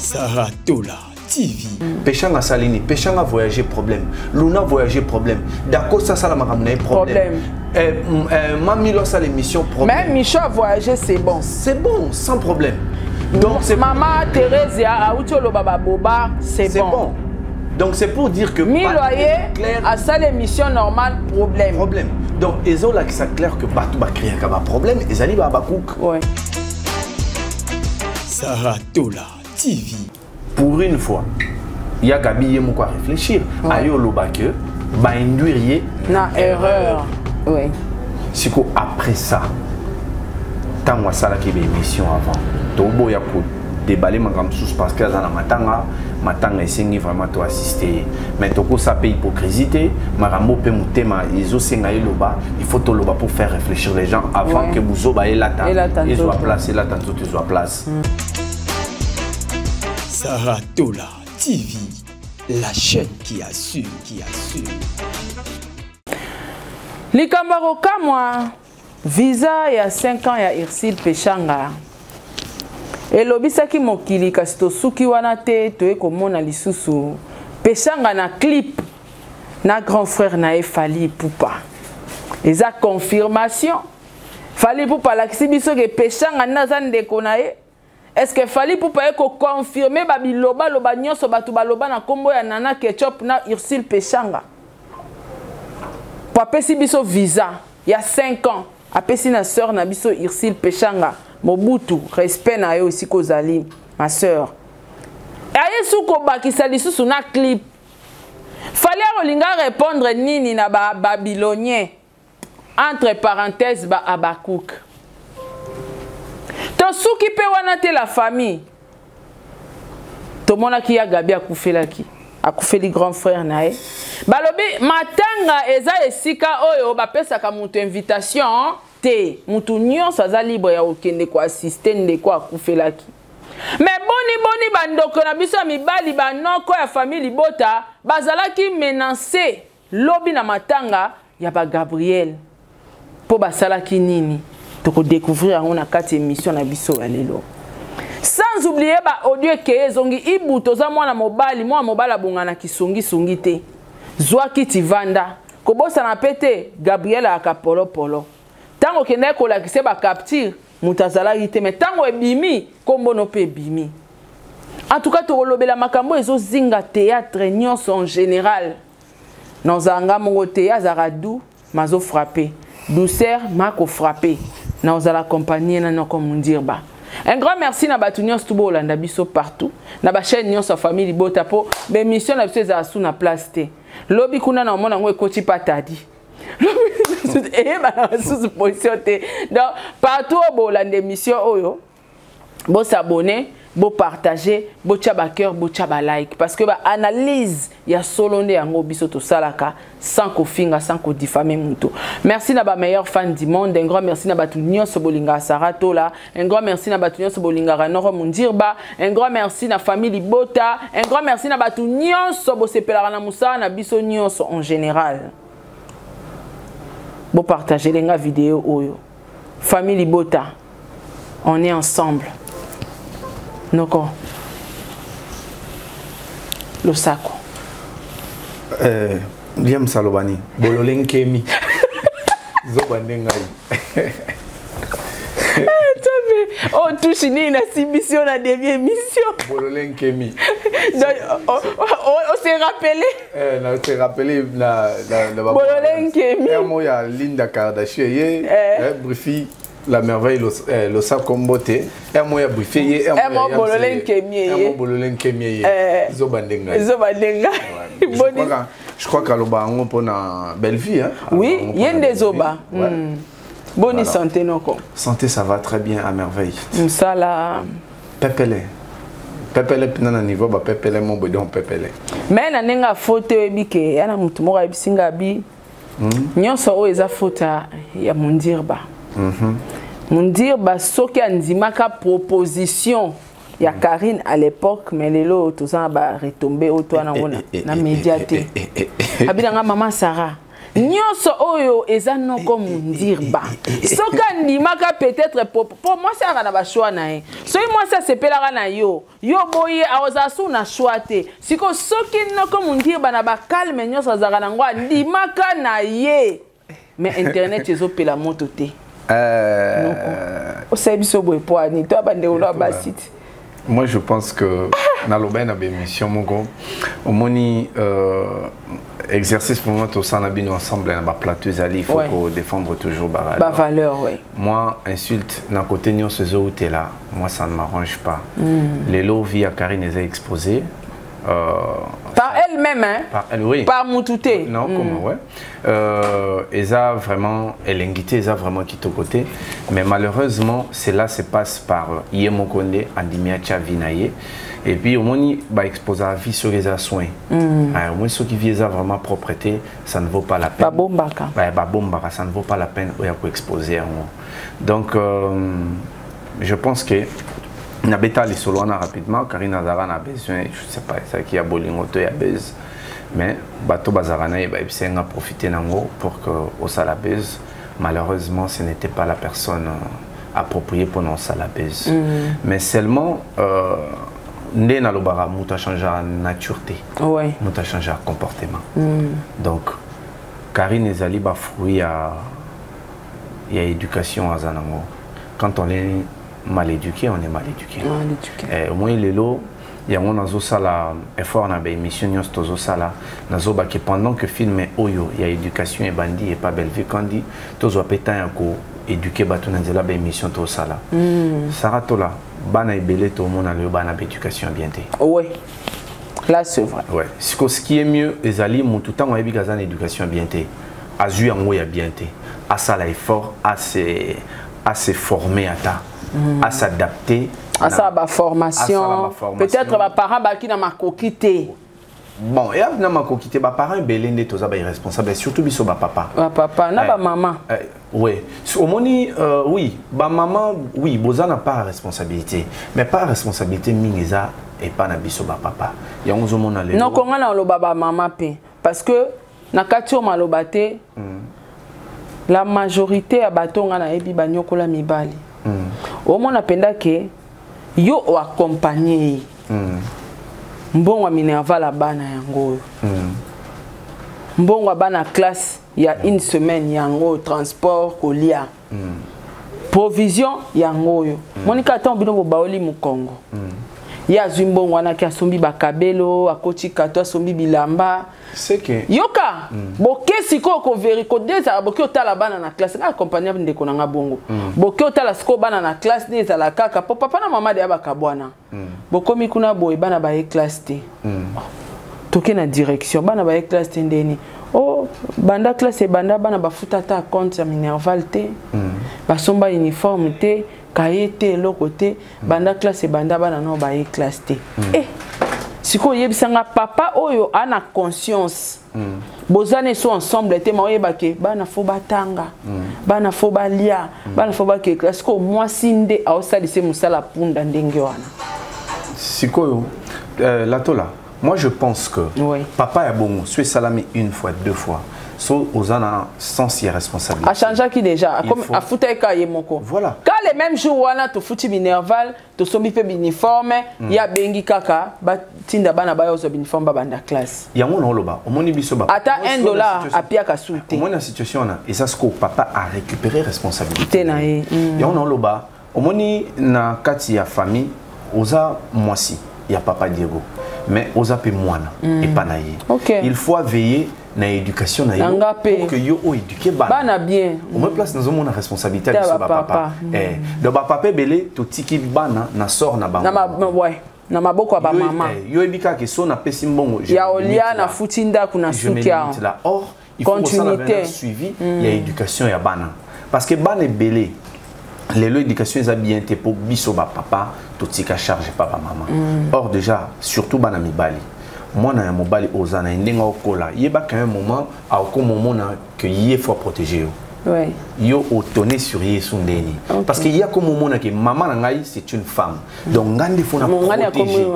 Sarah Tola TV. Peshanga asali nini? Peshanga voyager, problème. Luna voyager, problème. Dacosta asala makambo na ye, problème. Problème. Mamilo asala émission, problème. Même Micho a voyagé, c'est bon. C'est bon, sans problème. Donc c'est Mama Thérésia auti oloba baboba, c'est c'est bon. bon. Donc c'est pour dire que Milo aye clair asala émission normale, problème. Problème. Donc ezolakisa clair que bato bacréaka baproblème ezali babakuka. Sarah Tola TV. Pour une fois, ya Gabi ye moko réfléchir, aye oloba que bainduire ye na erreur, oui. Siko après ça, ntango asalaki baémission avant, toboya kodéballer makambo mosusu parce que aza na matanga. Matanga esengi vraiment toassiste ye, mais tokosa mpe hypocrisie te. Makambo mpe motema ezosenga ye loba, il faut toloba pour faire réfléchir les gens avant que buzoba elata Elata ezwa nzoto. place, elata nzoto, ezwa place. Sarah Tola TV. La chaîne qui assure, qui assure. Likambo ya kokamwa, visa ya 5 ans ya Ursule Peshanga elobisaki mokili, kasi tosuki wana te. Toye komona lisusu Peshanga na clip na grand frère na ye Fally Ipupa. Eza confirmation, Fally Ipupa alakisi biso ke Peshanga nde aza ndeko na ye. Est ce que Fally Ipupa ye koconfirme babilobaloba nyonso bato baloba na nkombo ya Nana Ketchup na Ursule Peshanga? Po apesi biso visa ya 5 ans, apesi na sœur na biso Ursule Peshanga Mobutu. Respect na yo esika ozali, ma sœur. Aye su kobakisa lisusu na clip. Fally akolinga répondre nini na bababylonien, entre parenthèse ba Abakuk? Tosuki mpe wana te, la famille. Tomonaki ya Gabi akufelaki, akufeli grand frère na ye. Balobi matanga eza esika oyo bapesaka moto invitation te, motu nyonso aza libre ya kokende koassiste ndeko akufelaki. Me boni boni bandoko na biso ya mibali, banoko ya famille libota bazalaki menacé lobi na matanga ya bagabriel mpo basalaki nini? Tokodécouvrir yango na kati ya émission na biso ya lelo, sans oublier baaudio ekeye ezongi. Ibu toza mwana mobali, mwana mobali abonganaki songisongi te. Zwa kiti, vanda. Kobosana mpe te, Gabriel ayaka polopolo. Ntango okendaki kolakisa bacapture, moto azalaki te, me ntango ebimi, nkombono mpe ebimi. En tout cas, tokolobela makambo ezozinga théâtre nyonso en général. Nazala nga moko te, azalaka du mazofrappe, douceur makofrappe. Nazala accompagné na noko Mundirba. Un grand merci na bato nyonso tu boolanda biso partout na bachaîne nyonso ya famille libota, mpo baémission na biso ezala su na place te. Lobi kuna na omona yango ekoti patadi, eyebana basusu position te. Donc partout oyo boolanda émission oyo, bosabone, bopartage, botya bacœur, botya balike, parce que baanalyse ya solo nde yango biso tosalaka, sans kofinga, sans kodifame moto. Merci na bameilleur fan du monde. Un grand merci na bato nyonso bolingaka Sara Tola. Un grand merci na bato nyonso bolingaka Noro Mundirba. Un grand merci na famille libota. Un grand merci na bato nyonso bosepelaka na mosala na biso nyonso en général. Bopartage lenga video oyo. Famille libota, on est ensemble. Noko, losako. Liam Salobani bolole nkemi zoba nde ngai. Oh, touche nini nasimbisi yo na début émission? Bolole nkemi. Donc on s'est rappelé. Na s'est rappelé na Bolole nkemi. Mo ya Linda Kardashian ye. Brifi la merveille, losako, mbote. Mo ya brifi ye. Mo bolole nkemi ye. Mo bolole nkemi ye, zoba nde ngai. Zoba nde ngai. Boni, je crois qu'aloba yango mpona belle vie, hein? Oui, ye nde zoba. Boni santé, noko? Santé, ça va très bien, à merveille. Mosala? Pepele pepele mpena na niveau bapepele mo boye, donc pepele. Me na ndenge ya faute, oyebi ke ya na motu moko ayebisi nga abi nyonso oyo eza faute ya Mundirba. Mundirba soki andimaka proposition ya Karine à l'époque, mais lelo toza na baretombées oyo to wana ngo na média te. Abi nanga mama Sara. Nyonso oyo eza noko Mundirba. Soki andimaka peut-être po mwasi ayaka na bachoix na ye. Soki mwasi asepelaka na yo, yo boye akozala su na choix te. Sikoyo soki noko Mundirba na bacalme nyonso azalaka nango andimaka na ye. Mais internet ezopela moto te. Noko osali biso boye po ani to bandeko na basi te. Moi, je pense que nalobai na bémission moko omoni exercice pour moi tosala bino ensemble na baplateau ezali, il faut ouais. Défendre toujours bavaleur. Bavaleur, ouais. Moi, insulte na côté nyonso ezoutela, moi, ça ne m'arrange pas. Lelo vie ya Karine eza exposé par elle-même, hein? Par elle, oui. Par mutu te. Non, comment, ouais. Eza vraiment elengi te, eza vraiment kitoko te, mais malheureusement cela se passe par ye moko nde andimi atia vie na ye. Et puis omoni baexposa vie soki eza soin. Ah, omoni soki vie eza vraiment propre te, ça ne vaut pas la peine. Babombaka. Babombaka, ça ne vaut pas la peine oya koexpose yango. Donc je pense que nabeta lisolo wana rapidement. Karine azalaka na besoin, je sais pas, ezalaki ya bolingo to ya buzz, mais bato bazalaka na ye bayebisa nga profiter nango pour que osala buzz. Malheureusement, ce n'était pas la personne appropriée pour osala buzz. Mais seulement nde nalobaka, moto achangeaka nature te, moto achangeaka comportement. Donc Karine ezali bafruit ya éducation aza nango. Quand on est mal éduqué, on est mal éduqué. Mal éduqué. Eh, au moins lelo yango nazosala effort na baémission nyonso tozosala, nazobaki pendant que film oyo ya éducation ebandi epa Bellevue Kandi, tozwa mpe temps ya koéduquer bato na nzela baémission tozosala. Sara Tola, bana ebele tomona lelo bana baéducation bien te. Oui, là c'est vrai. Ouais. Siko ce qui est mieux ezali motu ntango ayebi kaza na éducation bien te, azwi yango ya bien te, asala effort à se former, ata à s'adapter. Asala baformation. Peut-être baparent baki na makoki te. Bon, eya na makoki te, baparent ebele nde toza bairresponsable, surtout biso bapapa. Bapapa na bamama. Oui, omoni, oui, bamama, oui, boza na part responsabilité, mais part responsabilité mingi eza epa na biso bapapa. Yango ozomona lelo. Noko, nga na oloba bamama mpe, parce que na kati oyo maloba te, la majorité ya bato nga nayebi banyokola mibali. Omona mpenza ke yo oaccompagne ye, mbongo ya minerval ya bana yango oyo, mbongo ya bana classe ya une semaine yango oyo, transport, kolia, provision yango oyo. Monika, ata bino bobaoli mokongo, ye azwi mbongo wana ki asombi bakabelo, akoti kato, asombi bilamba. C'est que Yoka, boke sikoyo koveri kodezala, boke otala bana na classe. Nga accompagne ndeko na nga bongo, boke otala sikoyo bana na classe nde ezala kaka po papa na mama deya bakabwana. Bokomi kuna boye, bana baye classe te. Toke na direction, bana baye classe te ndeni o banda classe ebanda, bana bafuta ata compte ya minerval te, basomba uniforme te, kaye te, eloko te. Banda classe ebanda, bana nao baye classe te. Eh, sikoyo oyebisanga papa oyo ana conscience, boza na eso ensemble te, ma oyebake bana fo batanga, bana fo balia, bana fo bakee classe. Sikoyo mwasi nde aosalisa mosala punda ndenge wana. Sikoyo Latola, moi je pense que papa ya bongo so esalami une fois, deux fois, so oza na sens ya responsabilité. Achangeaki déjà. Afutaki ka ye moko. Voilà. Ka le même jour wana tofuti minerval, tosombi mpe biniforme. Ye abengi kaka batinda bana baya ozwa biniforme, babanda classe. Yango na oloba, omoni biso ata 1 dollar apiaka su te. Omoni na situation wana eza sikoyo papa a récupéré responsabilité te na ye. Yango na oloba, omoni na kati ya famille, oza mwasi ya papa Diego, mais oza mpe mwana epa na ye. Il faut veiller na éducation na yo pour que yo oéduquer bana. Bana bien. Au moins place nazomona responsabilité ya biso bapapa. Donc bapapa ebele totiki bana na sort na bango. Na, ouais, na maboko ya bamama. Yo yebi kaka so napesi mbongo ya olia, nafuti ndako, na suki. Là, or il faut kosala suivi ya éducation ya bana, parce que bana ebele lelo éducation eza bien te mpo biso bapapa totika charge pa bamama. Or déjà, surtout bana mibali, mwana ya mobali oza na ye, ndenge aokola, yebaka un moment akokoma omona que ye faut protéger yo. Yo otonner sur ye so ndeni, parce que ye akoma omona ke mama na ngai, c'est une femme, donc ngai nde faut na protéger.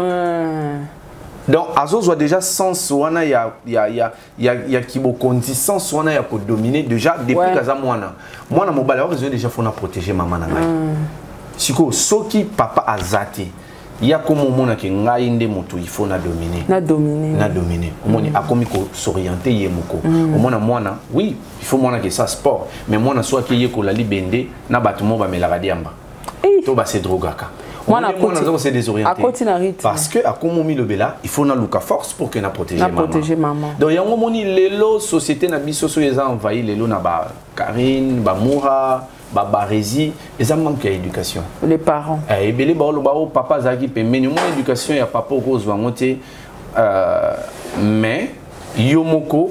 Donc azozwa déjà sens wana ya kibokonzi, sens wana ya kodominer déjà depuis kaza mwana. Mwana mobali akozwa déjà, faut na protéger mama na ngai. Sikoyo soki papa aza te, ya komo omonaki ngai nde moto il faut na dominer. Na dominer. Na dominer. Omoni, akomi kosorienter ye moko. Omona mwana, oui, il faut mwana ke sa sport, mais mwana so ake yekola libende na bato mo bamelaka diamba to basedrogaka. Mwana Omoni, mwana aza kose désorienter akoti na rythme. Parce que akomi omilobela, il faut naluka force pour que na protéger Na mama. Protéger maman. Donc yango omoni lelo société na biso soki eza envahi lelo na bakarine, bamoura, babaresi, eza manque ya éducation. Les parents. Eh, ebele baoloba o papa azalaki pembeni. Omoni, éducation ya papa okozwa yango te, mais yo moko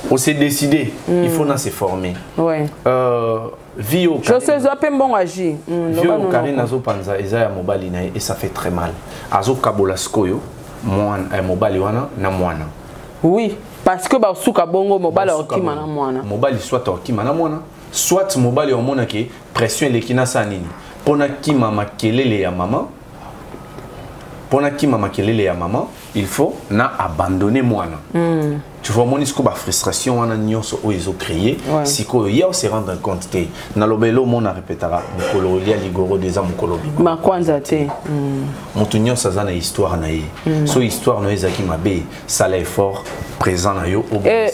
ose décider, il faut na se former. Vie oyo José, zwa mpe mbongo agi. Vie oyo Karine azopanza eza ya mobali na ye et ça fait très mal. Azokabola sikoyo mwana, mobali wana na mwana. Oui, parce que basuka bongo, mobali Basuka akokima na bongo. mwana. Mobali soit akokima na mwana, soit mobali omonaki pression eleki, nasala nini mpona kima makelele ya mama? Mpona kima makelele ya mama, il faut na abandonner mwana. Tu vois, omoni sikoyo bafrustration wana nyonso oyo ezocréer. Sikoyo ye ose rendre compte te. Naloba elo omona répétaka, mokolo olia ligoro eza mokolo bima makwanza te. Moto nyonso aza na histoire na ye. So histoire na yo ezalaki mabe, sala effort, présent na yo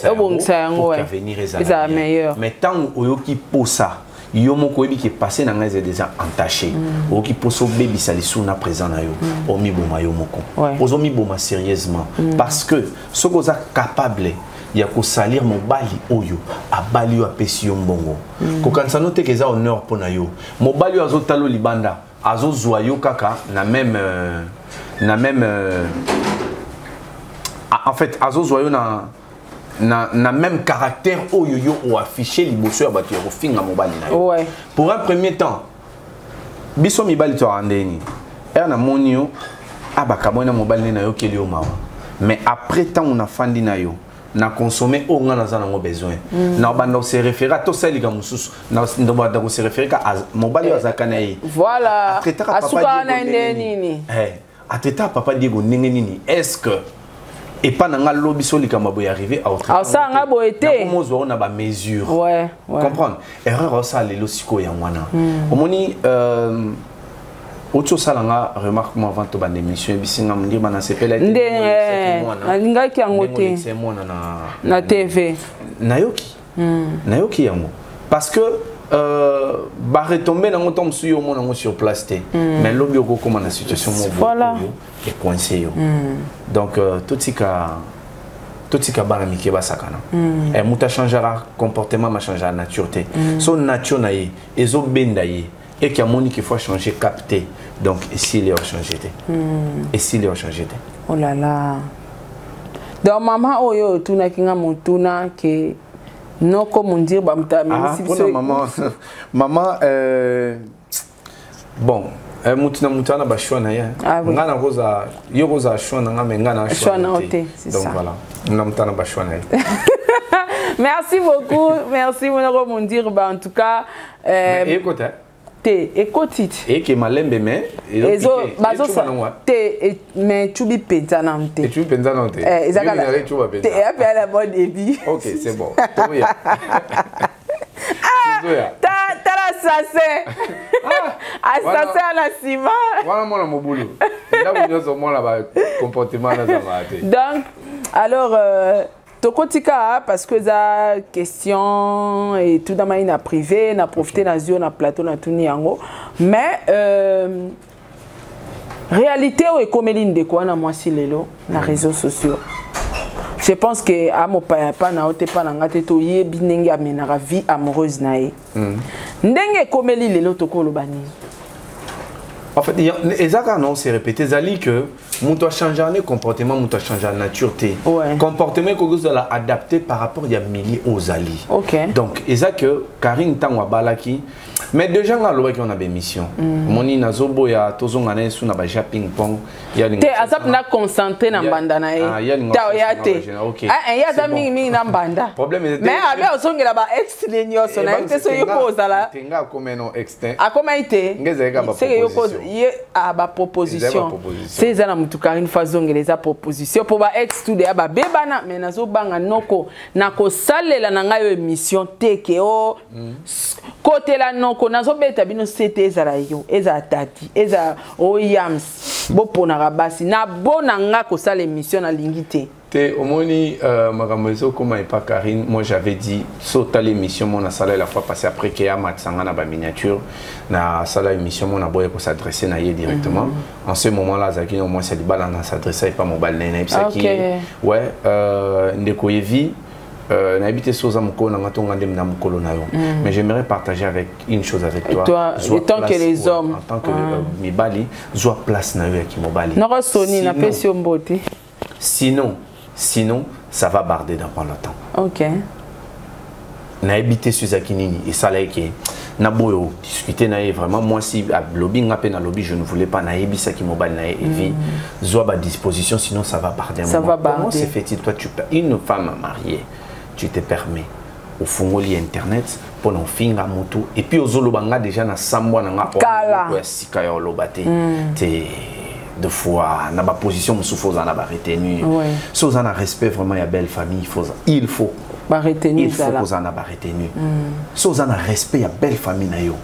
obongisa yango, pour ouais. avenir Ezala bien. Meilleur. Mais ntango oyoki posa, yo moko oyebi ke passé na ngai eza déjà entaché, oyoki mposa obebisa lisusu na présent na yo, omiboma yo moko. Ozomiboma sérieusement, parce que soki oza capable ya kosalir mobali oyo abali yo, apesi yo mbongo, kokanisa no teke eza honneur mpo na yo. Mobali oyo azotala yo libanda, azozwa yo kaka na même en fait azozwa yo na même caractère oyo yo oaffiche liboso ya bato ya kofinga mobali na yo. Pour un premier temps, biso mibali toyaka ndeni ere namoni yo abaka na mobali nde nayokeli yo mawa, mais après ntango nafandi na yo, na consomme oyo nga naza nango besoin, na banda kose référer ata osalika mosusu, na banda kose référer ka mobali oyo azalaka na ye. Voilà. Atraitaka papa Asuka Diego wana ndenge nde nini? Nini? Eh, atraitaka papa Diego ndenge nini? Est ce que epa na nga lobi so likambo boye arrivé? Aosala nga boye te. Nakomozwa oyo na bamesure. Ouais. Comprendre erreur osala lelo sikoyo yango wana. Omoni, oti osala nga remarque mo avant tobanda émission, ebisinga mondima nasepela ete Nde ndenge olekisaki mwana, nalingaki yango ndenge te. olekisaki mwana na Na TV. Nayoki yango parce que baretombées nango ntango mosusu yo omona yango sur place te, mais lobi okokóma na situation moko oyo ecoince yo. Donc totika bana mike basakana. Moto achangeaka comportement, machangeaka nature te. So nature na ye ezobenda ye eke amoni qu'il faut changer cap te, donc esili ochange te, esili ochange te. Oh là là. Donc mama oyo otunaki nga motuna ke noko mondire bamoto Ah, amemisi mpona biso. Mama, bon, mutu na mutu ana bachoix na ye. Ah, oui. Nga nakozala, yo kozala choix na nga, mais nga na Choix na yo te, c'est Donc ça. voilà, na mutu ana bachoix na ye. Merci beaucoup, merci monoko mondire. Ba en tout cas Ekota te, ekoti ti. Eke malembe, mais ezo bazosa te mais ecubi mpenza nanu te. Ecubi mpenza nanu te. Eh, eza kaka ecuba te mpenza. Eya mpe ala bon débit. Ok, c'est bon, toya. Tozoya. Tala assassin, assassin ana nsima. Wana mwana mobulu, ndako nyonso mwana bacomportement nazalaka te. Donc alors tokotika parce que eza question etunamai na privé, na profite nazwi yo na plateau, natuni yango. Mais réalité oyo ekomeli ndeko wana mwasi lelo na réseaux sociaux, je pense que amopaya pa na yo te, mpa na nga te, toyebi ndenge amenaka vie amoureuse na ye. Ndenge ekomeli lelo, tokoloba nini? En fait, eza kaka na se répété, ezali que moto achange ne comportement, moto achange nature te. Comportement ekoki kozala adapté par rapport ya milieu oyo ozali. Donc eza que Karine, ntango abalaki, Mais déjà nga alobaki wana baémission, omoni, nazoboya tozonga na ye su na baja ping pong. Te, aza mpenza concentré na mbanda na ye. Ta oya te, ye aza mingimingi na mbanda, mais abe ozongela ba ex ne nyonso. Nayebi te so yo mpo ozala akomai te, seke yo ye baproposition se eza na motu. Karine fo azongela, eza proposition mpo ba ex tout deya babebana. Mais nazobanga noko nakosalela na ngai oyo émission te ke o kotela noko. Nazobeta bino sete, ezala yo, ezala tati, ezala oyams, boponaka basi na bo na nga kosala émission, nalingi te. Te, omoni, makambo ezokóma epa Karine. Moi j'avais dit, so otala émission mo nasala la fois passée, après ke amatisa na baminiature, nasala émission mo naboya kos'adresse na ye directement. En ce moment là azalaki no mwasi ya libala, na s'adresse epa mobali na ye, nayebisaki ye: ouais, ndeko Yevi, nayebi te so oza mokolo na nga to nga nde na mokolo na yo, mais j'aimerais partager avec une chose avec toi. Toi, en tant que les hommes. En tant que mibali, zwa place na yo ya kimobali. Noko soni, napesi yo mbote. Sinon ça va barder dans pas longtemps. Nayebi te so ezalaki nini esalaki ke naboya discuter na ye vraiment. Mwasi alobi, nga mpe nalobi, je ne voulais pas. Nayebisaki mobali na ye Evi: zwa badisposition, sinon ça va barder. Ça va barder. Comment se fait-il, toi, tu une femme mariée, tu te permets ofungoli internet mpona ofinga motu, et puis ozoloba nga déjà na sambwa na nga ya sika ya oloba te te. Deux fois na baposition mosusu oza na baretenu, so oza na respect vraiment ya belle famille, il faut baretenu. Il faut kozala na baretenu. So oza na respect ya belle famille na yo,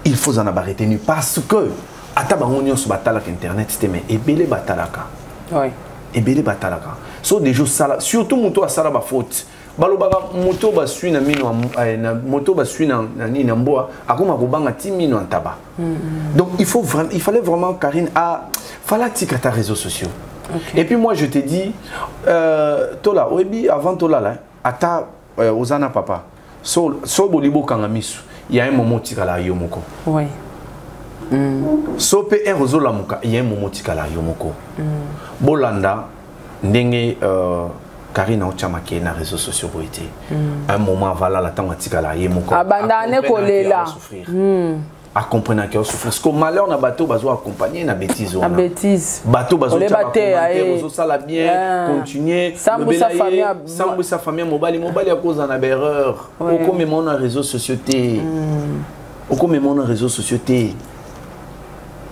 il faut oza na baretenu, parce que ata bango nyonso batalaka internet te, mais ebele batalaka. Ebele batalaka. So déjà osala, surtout moto asala bafaute, balobaka moto baswi na mino, moto baswi na nini, na mbwa, akoma kobanga ti mino ya ntaba. Donc il faut vraiment, il fallait vraiment, Karine a fallait atika ta réseaux sociaux. Et puis moi je te dis, tola oyebi, avant tolala, ata oza na papa, so bolingi bokanga miso, ya un moment otikala yo moko. So mpe ere ozolamuka, ya un moment otikala yo moko. Bolanda ndenge Karine aotiamaki ye na réseaux sociaux boye te. Un moment avalala, ntango atikala ye moko, abanda ne kolela. Acomprenaki osouffrir, parce que malheur na bato bazo accompagner na bêtise wana, bêtise. Bato bazosala bien, continuer. Sambwisa famille. Mobali, mobali akoza na baerreur, okomema na réseaux sociaux te, okomema na réseaux sociaux te.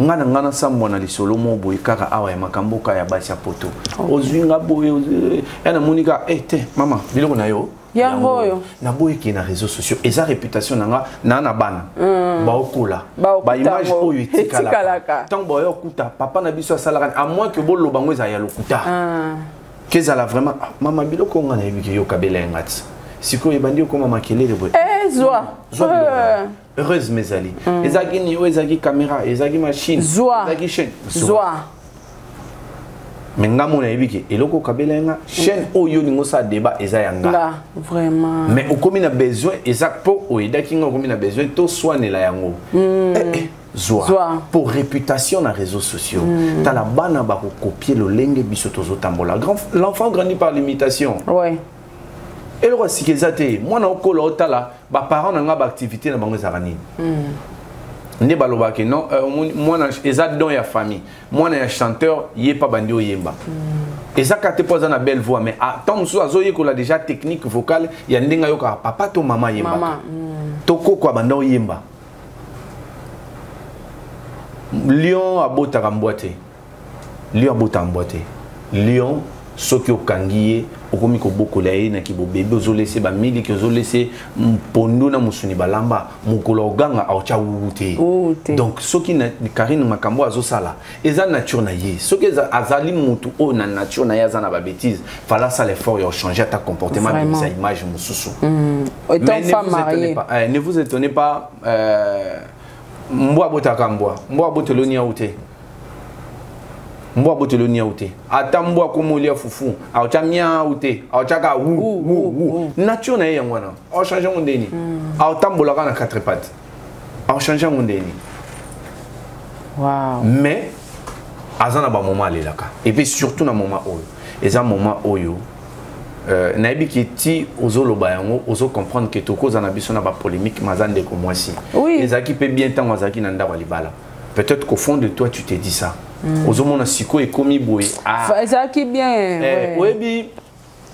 Nga na nga nasambwa na lisolo mo boye kaka awa ya makambo ka ya basi ya poto. Ozwi nga boye ya namoni kaka e te, mama, biloko na yo. Yango oyo. Naboyeki na réseaux sociaux, eza réputation na nga na na bana baokola, baimage oyo etikalaka. Ntango baoya okuta papa na biso asalaka, à moins que boloba ngo ezala ya lokuta, kezala vraiment: mama, biloko nga nayebi ke yokabela ya nga ti sikoyo ebandi okoma makelele boye. Zwa. Heureusement ezali, ezalaki nini oyo, ezalaki caméra, ezalaki machine, ezalaki chaîne. Zwa. Mais nga mona nayebi ke eloko okabela ye nga, chaîne oyo olingi osala débat, eza ya nga. Vraiment. Mais okomi na besoin, eza mpo oyedaki nga, okomi na besoin toswanela yango. Zwa pour réputation na réseaux sociaux. Tala bana bakokopie lolenge biso tozotambola. L'enfant grandit par l'imitation. Eloko ya sika eza te. Mwana okola, otala baparent na nga, baactivité na bango ezalaka nini. Nde balobaki non, mwana eza don ya famille. Mwana ya chanteur, ye pa bandi oyemba, eza kaka te mpo aza na belle voix, mais ntango mosusu azoyekola déjà technique vocale ya ndenge ayokaka papa to mama ayembaka to koko abanda oyemba. Lion abotaka mbwa te, lion abotaka mbwa te. Lion, soki okangi ye, okomi kobokola ye na kibobebe, ozolese bamiliki, ozolese mpondu na mosuni balamba, mokolo oganga aotya wuwu te. Donc soki Karine makambo azosala eza nature na ye, soki azali motu oyo na nature na ye aza na babétise, fala asala effort ya ochange ata comportement, abimisa image mosusu. Mais ne vous étonnez pas, mbwa abotaka mbwa, mbwa aboteli oniau te, mbwa aboteli oniau te. Ata mbwa akomi olia fufu, aotya miau te, aotyaka wu wu wu. Nature na ye yango wana, aochange yango ndeni? Aotambolaka na quatre pattes, aochange yango ndeni? Mais aza na bamoment alelaka, et puis surtout na moment oyo, eza moment oyo. Nayebi ke ti ozoloba yango, ozocomprendre ke tokoza na biso na bapolémique, maza ndeko mwasi. Ezalaki mpe bien ntango azalaki na ndako ya libala. Peut-être qu'au fond de toi tu te dis ça. Ozomona sikoyo ekomi boye. Ah. Ezalaki bien. Eh, oyebi,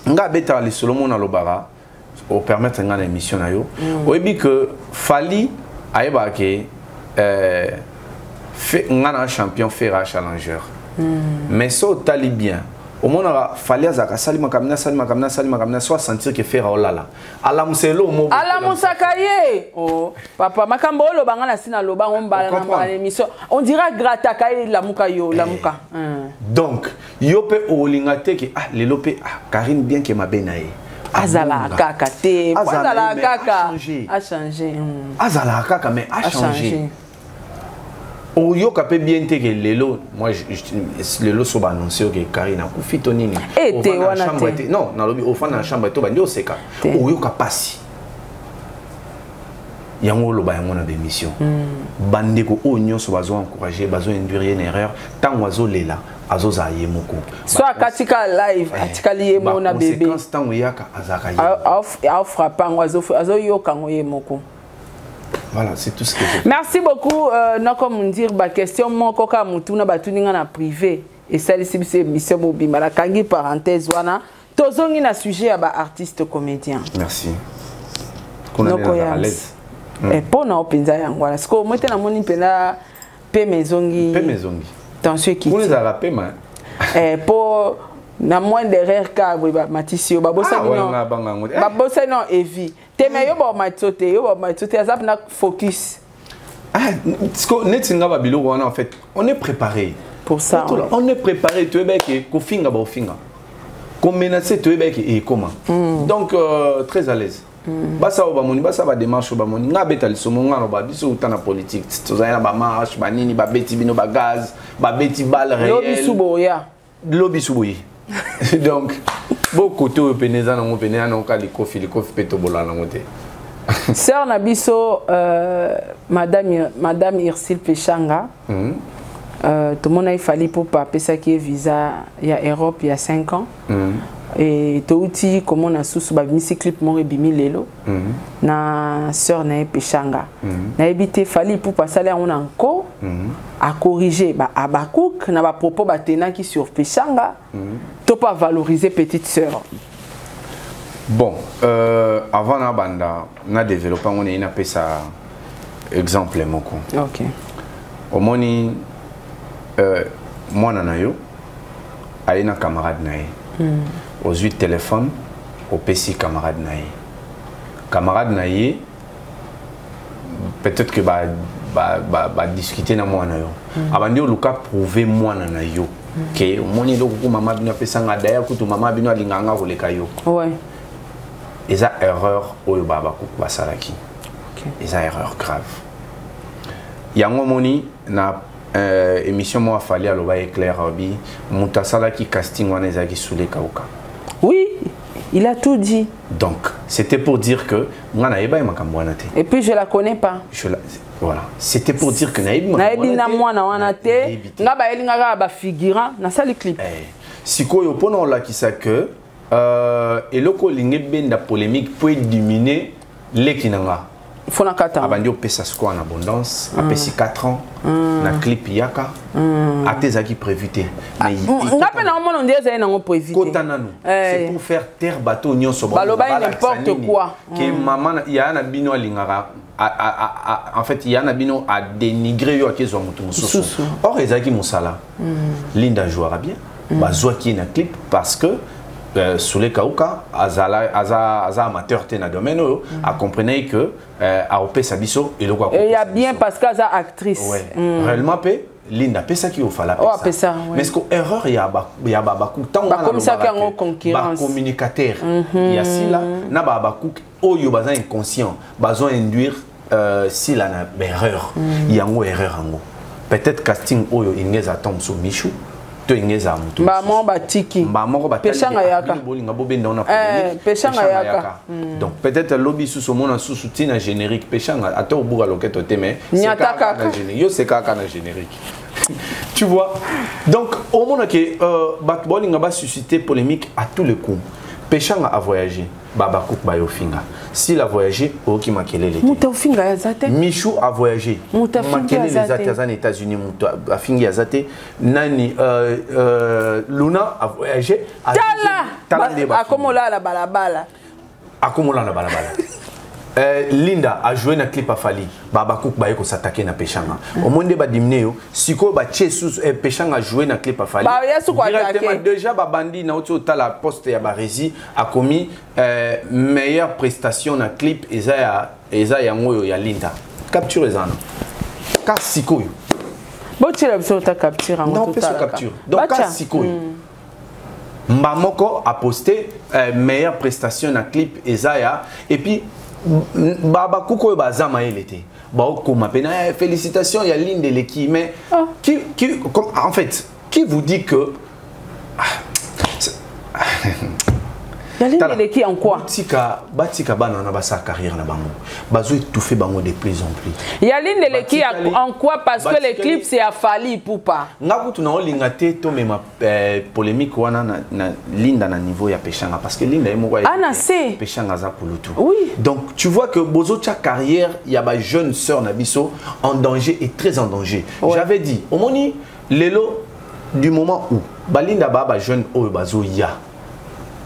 nga abetaka lisolo mo nalobaka, opermettre nga na émission na yo. Oyebi ke Fally ayebaka ke nga na champion, Ferre challenger. Mais so otali bien, omonaka Fally azalaka asali makambo na asali makambo na asali makambo na so asentir ke Ferre aolala, alamusa elo mo. Alamusaka ye. Oh papa, makambo oyo olobanga na nsi, naloba ngo mbala na mbala na émission, on dirait agrataka ye: lamuka yo, lamuka. Donc yo mpe olinga te ke ah, lelo mpe ah, Karine, bien ke mabe na ye, azalaka kaka te. Azalaka kaka, achange. Azalaka kaka, mais achange. Oyoka mpe bien te ke lelo, moi, lelo so baannonce oke Karine akufi to nini. Te, wana te. Non, nalobi ofanda na chambre to bandi oseka, oyoka pasi yango. Oloba yango na bémission. Bandeko oyo nyonso bazo encourage, bazo induire ye na erreur. Ntango azolela, azozala ye moko. So akatika live, atikali ye moko na bébé. Ntango eyaka, azalaka ye. Aofrappe yango, azoyoka yango ye moko. Voilà, c'est tout ce que j'ai. Merci beaucoup, noko Mundir. Ba question moko ka mutuna batuni nga na privé. Esalisi biso émission mobimba. Nakangi parenthèse wana. Tozongi na sujet ya ba artiste comédien. Merci. Noko ya mpo na mpenza yango wana. Sikoyo moi te, namoni mpenza pema ezongi. Pema ezongi. Tension ekiti. Kuna ezalaka pema. Mpo na moindre erreur ka boye, bamatisi yo, babosani. Babosani non evi te, mais yo bamatisi yo te, yo bamatisi yo te, aza mpena focus. Ah, neti nga babiloko wana, en fait on est préparé pour ça. Ouais. On est préparé. Toyebaki kofinga, baofinga, komenace, toyebaki ekoma. Donc très à l'aise. Basa oyo bamoni, basa badémarche oyo bamoni nga abeta lisomo, nga loba biso uta na politique, tozali na bamarche banini, babeti bino bagaz, babeti balle réel. Lobi suboya. Lobi suboye. Donc bokote oyo pene eza nango pene ya nango ka likofi, likofi mpe tobola nango te. Sœur na biso, madame Ursule Peshanga, tomona Fally Ipupa apesaki ye visa ya Europe ya 5 ans. E touti komona susu babimisi clip moko ebimi lelo na sœur na ye Peshanga. Nayebi te, Fally Ipupa asali yango na nko, acorrige Abakouk na bapropos batenaki sur Peshanga, to mpo avaloriser petite sœur. Bon, avant na banda na développe yango, naye napesa exemple moko. Omoni, mwana na yo aye na camarade na ye. Ozwi téléphone, opesi camarade na ye. Camarade na ye, peut-être que badiscute ba, ba, ba na mwana yo. Abandi oluka prouver mwana na yo ke omoni eloko ku mama bino apesanga, daya kutu mama bino alingaka nga koleka yo. Eza erreur oyo bakuku basalaki. Eza erreur grave. Yango omoni na émission moko, afali aloba éclair abi moto asalaki casting wana ezalaki Soule Kauka. Oui, il a tout dit. Donc c'était pour dire que nga nayeba ye makambo wana te. Et puis je la connais pas. Voilà, c'était pour dire que nayebi. Nayebi na mwana wana te, nga bayeli nga kaka bafigurant, nasali clip. Eh, sikoyo mpona olakisa que eloko olingi ebenda polémique mpo edimine leki na nga. Fo na kata. Abandi opesa sikoyo en abondance. Apesi 4 ans na clip yaka. Ate ezalaki prévu te. Nga mpe naomona nde ezali nango prévu. Kota nanu. C'est pour faire taire bato nyonso. Baloba n'importe quoi. Ke mama ya na bino alingaka, en fait ya na bino adénigré yo, akezwa moto mosusu. Or ezalaki mosala. Linda jouera bien. Bazwaki ye na clip parce que Soule Kauka azala aza amateur te na domaine oyo. Acomprenait que aopesa biso eloko. Et ya bien parce que aza actrice. Ouais. Réellement mpe Linda apesaki, ofala. Oh, apesa. Mais ce que erreur ya babakouk ntango bakomisaki yango concurrence. Bacommunicateur ya Sila na babakouk oyo baza inconscient, bazo induire Sila na baerreur. Yango erreur yango, peut-être casting oyo elingi eza to mosusu Michu to elingi ezala motu. Mbamo batiki. Mbamoko. Peshanga yaka. Bolinga bobenda ona. Peshanga yaka. Donc peut-être lobi susu omona susu ntina générique Peshanga, ata obuka loketo te, mais nyata kaka. Yo seka kaka na générique, tu vois. Donc omona ke bato baolinga basusciter polémique à tous les coups. Peshanga a voyagé, Babakouk bayofinga. S'il a voyagé, oyoki makelele te. Moto afinga ye aza te. Michou a voyagé. Moto afingi Makelele aza eza te. te, aza na États-Unis, moto afingi aza te. Nani Luna a voyagé. Tala! Tala nde bafingi. Akomola na balabala. Akomola na balabala. Linda a joué na clip a Fally. Babakouk baye ko s'attaquer na Peshanga. Au moins nde ba dimine yo, siko ba tche sous Peshanga a joué na clip a Fally. Ba ya sous ko attaquer. Directement déjà ba bandi na otio tala poste ya Barezi a commis meilleure prestation na clip eza ya eza ya ngoyo ya Linda. Capture eza na. Ka sikoyo. Botiela biso ta capture ngo Non, totala. peso capture. Donc ka sikoyo. Mbamoko a posté meilleure prestation na clip Ezaya et puis baba kuko baza mayele te. Ba okoma pena félicitations ya Linde leki mais oh. Qui comme, en fait qui vous dit que Ya Linde leki en quoi? Batika batika bana na basa carrière na bango. Bazo étouffer bango de plus en plus. Ya Linde leki en quoi? Parce que les clips c'est à Fally Ipupa. Nga kutu na olinga te to mema polémique wana na Linda na niveau ya Peshanga parce que Linda ye moko ya Ana C. Peshanga za kulutu. Oui. Donc tu vois que bozo tia carrière ya ba jeune sœur na biso en danger et très en danger. Ouais. J'avais dit omoni lelo du moment où balinda ba ba jeune oyo bazo ya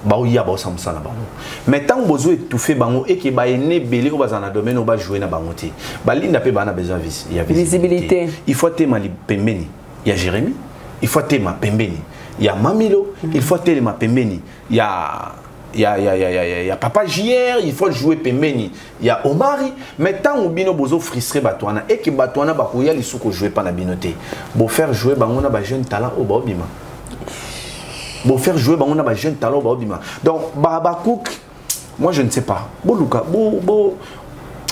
ba oya ba osa na bango. Mais tant bozo étouffé bango et que ba aîné belé o baza na domaine o ba jouer na bango te. Balinda pe ba na besoin ya visibilité. Visibilité. Il faut tema li pembeni. Il y a Jérémy, il faut tema pembeni. Il y a Mamilo, il faut tema pembeni. Il y a il y a, il y a, il y a, il y a, il y a Papa JR, il faut jouer pembeni. Il y a Omari, mais tant ou bino bozo frustré batwana et que batwana ba koya li suko jouer pa na bino te. Bo faire jouer bango na ba jeune talent au ba obima. Bo faire jouer bango na ba jeune talent au ba obima. Donc Babakouk, moi je ne sais pas. Boluka, bo bo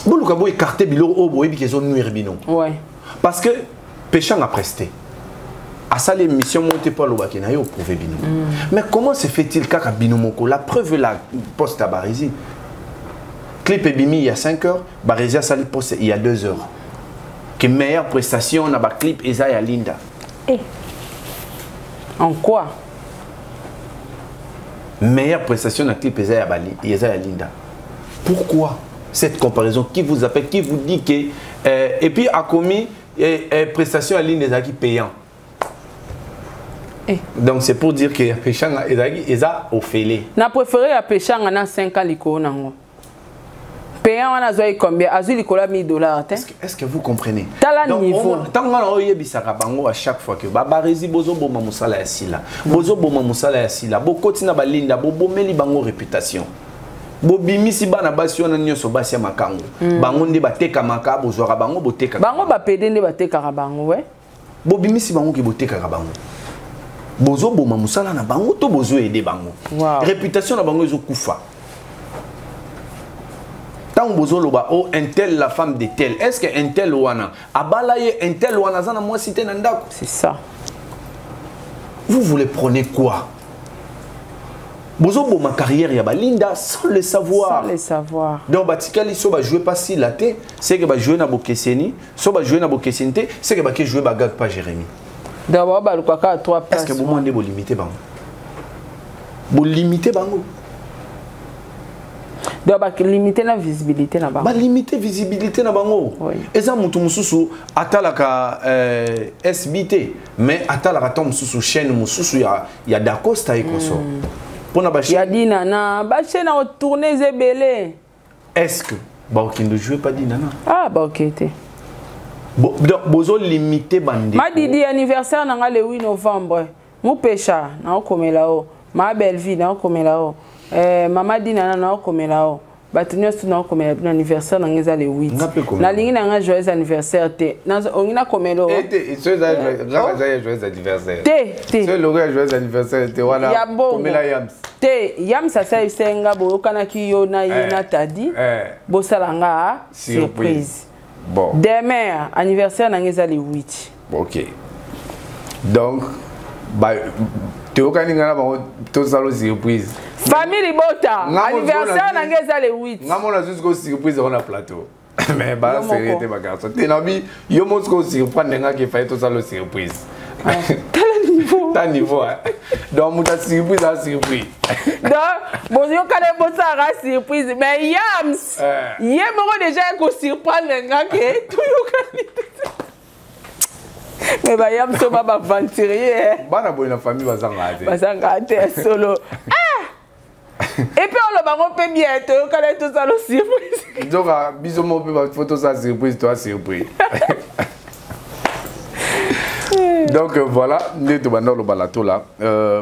boluka bo écarter bilo o bo ebi kezo nuire bino. Ouais. Parce que Peshanga a presté. À ça l'émission montée pour l'obaki na yo prouver bino. Mais comment se fait-il kaka bino moko? La preuve la poste à Barezi. Clip ebimi il y a 5 heures, Barezi a sali poste il y a 2 heures. Que meilleure prestation na ba clip eza ya Linda. Eh. En quoi? Meilleure prestation na clip eza ya Bali, eza ya Linda. Pourquoi cette comparaison? Qui vous appelle, qui vous dit que et puis a commis prestation à Linda ezaki payant. Eh. Donc c'est pour dire que Peshanga ezaki eza ofele. Na préféré ya Peshanga na 5 ans likolo nango. Payant wana azoi combien? Azui likolo ya 1000 $, hein? Est-ce que vous comprenez? Tala Donc, niveau. tant qu'on oyebisaka bango à chaque fois que babarezi bozo boma musala ya sila. Bozo boma musala ya sila. Bokoti na balinda, bobomeli bango réputation. Bobimisi bana basi wana nyonso basi ya makango. Bango nde bateka maka, bozwaka bango boteka. Bango ba pede nde batekaka bango, ouais. Bobimisi bango ki botekaka bango. Bozo boma musala na bango to bozo aider bango. Wow. Réputation na bango ezo kufa. Tant bozo loba oh un tel la femme de tel. Est-ce que un tel wana abalaye un tel wana zana moi cité na ndako? C'est ça. Vous voulez prôner quoi? Bozo boma carrière ya balinda sans le savoir. Sans le savoir. Donc batikali so ba jouer pas si la té, c'est que ba jouer na bokeseni, so ba jouer na bokeseni té, c'est que ba ke jouer ba gag pas Jérémy. D'abord ba lukaka à 3 Est-ce que places. vous mandez bo limiter bango? Bo limiter bango. Donc ba limiter la visibilité na bango. Ba limiter visibilité na bango. Oui. Eza mutu mususu atalaka SBT mais atalaka tom mususu chaîne mususu ya Dacosta et consort. Pona ba Ya chaîne. Dinana, ba chaîne a tourné zebele. Est-ce que ba okendo jouer pas Dinana? Ah ba OK té. Bo, donc bozo limiter bande. Madidi anniversaire nanga le 8 novembre. Mupesha na okomela o. Ma belle vie na okomela o. Mama Dinana na okomela o. Bato nyonso na okomela bino anniversaire nanga eza le 8. Nga pe komela. Nalingi nanga joyeux anniversaire te. Nazo ongi na komela o. Eh, te, so eza joyeux, nga eza ya joyeux anniversaire. Te, te. So eloko ya joyeux anniversaire te wana Ya mbongo. komela yams. Te, yams asalisa nga boyokanaki yo na ye na Tadi. Bosala nga Surprise. surprise. Bon. Demain, anniversaire nanga eza le 8. OK. Donc, ba toyokani nga na bango tosala surprise. Famille Libota, Nga mo anniversaire zona nanga eza le 8. Nga mona jusqu'au surprise on a plateau. Mais ba Yo moko. sérieux te ba garçon. Te na bi yo mo jusqu'au surprendre nga ki faille tosala surprise. Tala niveau. Ta niveau, hein. Donc moto surprise a surpris. Donc boyokana bosalaka surprise, mais Yams, ye moko déjà ekosurprendre nga ke toyokani te. Mais bayam so ba baaventurier. Bana boye na famille bazangaka te. Bazangaka te ya solo. Ah, et puis oloba ngo mpe bien, toyokana, tosala surprise. Nzoka biso mo mpe faut tosala surprise, toa surprise. Donc voilà nde tobanda oloba tola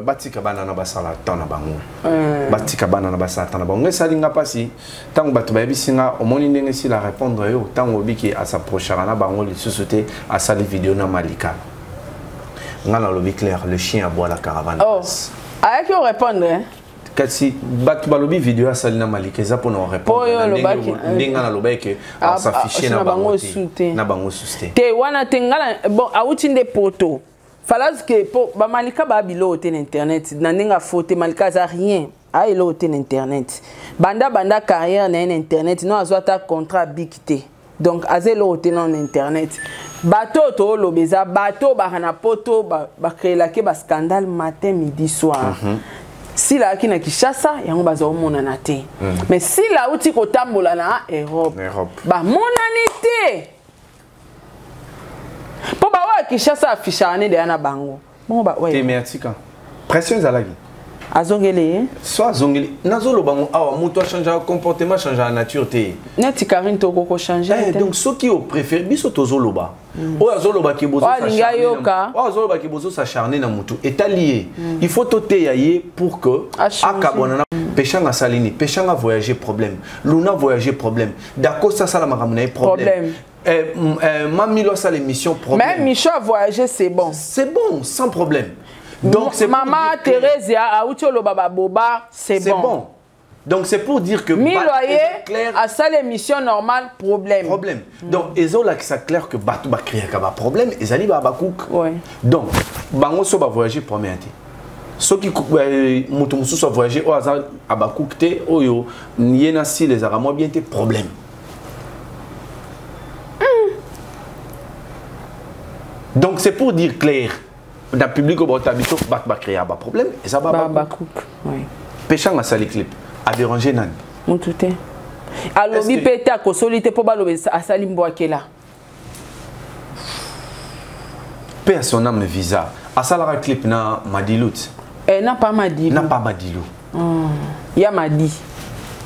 batika bana na basala temps na bango, batika bana na basala temps na bango. Esali nga mpasi ntango bato bayebisi nga, omoni ndenge esila répondre yo, ntango obiki asapprochaka na bango lisusu te, asali video na Malika. Nga nalobi clair, le chien aboie, la caravane Oh. passe. Ayaki orépondre, hein? Kasi bato balobi video asali na Malika eza mpona Oyo olobaki, ndenge nalobaki ke Ah, asaffiche ah, na na bango bango te. su te. Na bango susu te. Te, wana te. Nga na bon, awuti nde poto falase ke po bamalika baya biloko te na internet na ndenge afo te. Malika aza rien, aya eloko te na internet. Banda carrière na ye na internet, no azwa ata contrat bik te. Donc aza eloko te nano na internet. Bato oyo tooloba eza bato oyo baka na poto, bacréelaki bascandale matin, midi, soir. Sila ayaki na Kinshasa, yango baza komonana te. Mais Sila auti kotambola na Europe, Na Europe. Bamonani te mpo baoyo ya Kinshasa afishaka ne deya na bango bongo Te. Ouais. Mais atika pression ezalaki. Azongeli ye. So azongeli, nazoloba ngo awa, moto achangeaka comportement, achangeaka nature te. Neti Karine, tokoko change Eh, te. donc soki opréféré, biso tozoloba, oyo azolobaki Oyo alingi ayoka. oyo azolobaki bozosacharne na motu, etali ye. Il faut toteya ye pour que Achange. akabwana na Peshanga. Asali nini Peshanga? Voyager, problème. Luna voyager, problème. Dakosa asala makambo na ye, problème. Problème. Mamilo asala émission, problème. Même Micho a voyagé, c'est bon. C'est bon, sans problème. Donc c'est pour Mama dire que Thérésia auti oloba baboba, c'est c'est bon. bon. Donc c'est pour dire que Milo eza ye clair. asala émission normale, problème. Problème. Donc ezolakisa clair que bato bacréaka baproblème ezali babakuka. Donc bango so bavoyage, problème te. Soki moto mosusu avoyage, oyo aza abakuke te, oyo ye na sile ezalaka mwa bien te, problème. Donc c'est pour dire clair na public oyo baota biso, bato bacréaka baproblème eza babakuka. Babakuka, oui. Peshanga asali clip, adérange nani? Mutu te alobi mpe te, akosoli te mpo baloba asali mbwakela. Paix à son âme. Visa asalaka clip na Madilut. Eh, na pa Madilu. Na pa Madilu. Ya Madi.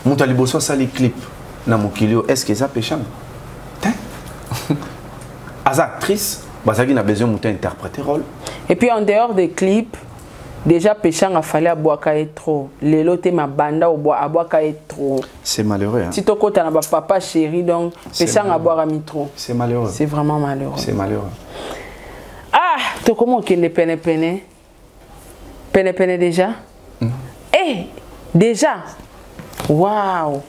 Moto ya liboso asali clip na mokili oyo, est ce que eza Peshanga te? Aza actrice, bazalaki na besoin moto interpréter rôle. Et puis en dehors des clips, déjà Peshanga fallait abwaka ye trop. Lelo te, mabanda abwaka ye trop. C'est malheureux, hein? Si tokota na bapapa chéri, donc C'est Peshanga malheureux. abwaka mi trop. C'est malheureux. C'est vraiment malheureux. C'est malheureux. Ah, tokoma okende penepene penepene déjà. Eh, déjà, wow.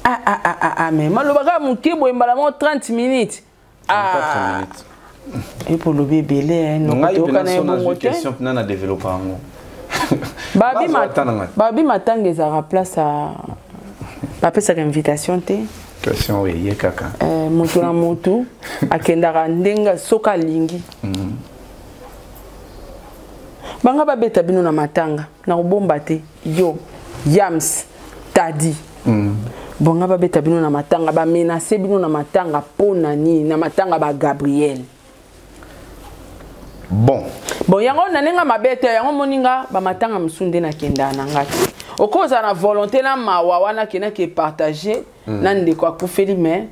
Ah ah ah ah ah, mais malobaka moke boye, mbala moko 30 minutes. 4 Ah, minutes. epo olobi ebele. Ngai Toyoka mpena na ye so bongo nazwi te. question mpena na développe yango. Babi Bazwa ata na ngai. Babi matanga ezalaka place ya bapesaka invitation te. Question oyo eye kaka. Eh, moto na motu akendaka ndenge soki alingi. Banga babeta bino na matanga na kobomba te, yo Yams Tadi. Bonga babeta bino na matanga, bamenase bino na matanga mpo na nini? Na matanga bagabriel. Bon. Bon, yango na ndenge mabe te. Yango moninga bamatanga mosusu nde nakendaka na nga te. Okozala na volonté na mawa wana, akendaki epartage na ndeko akufeli, mais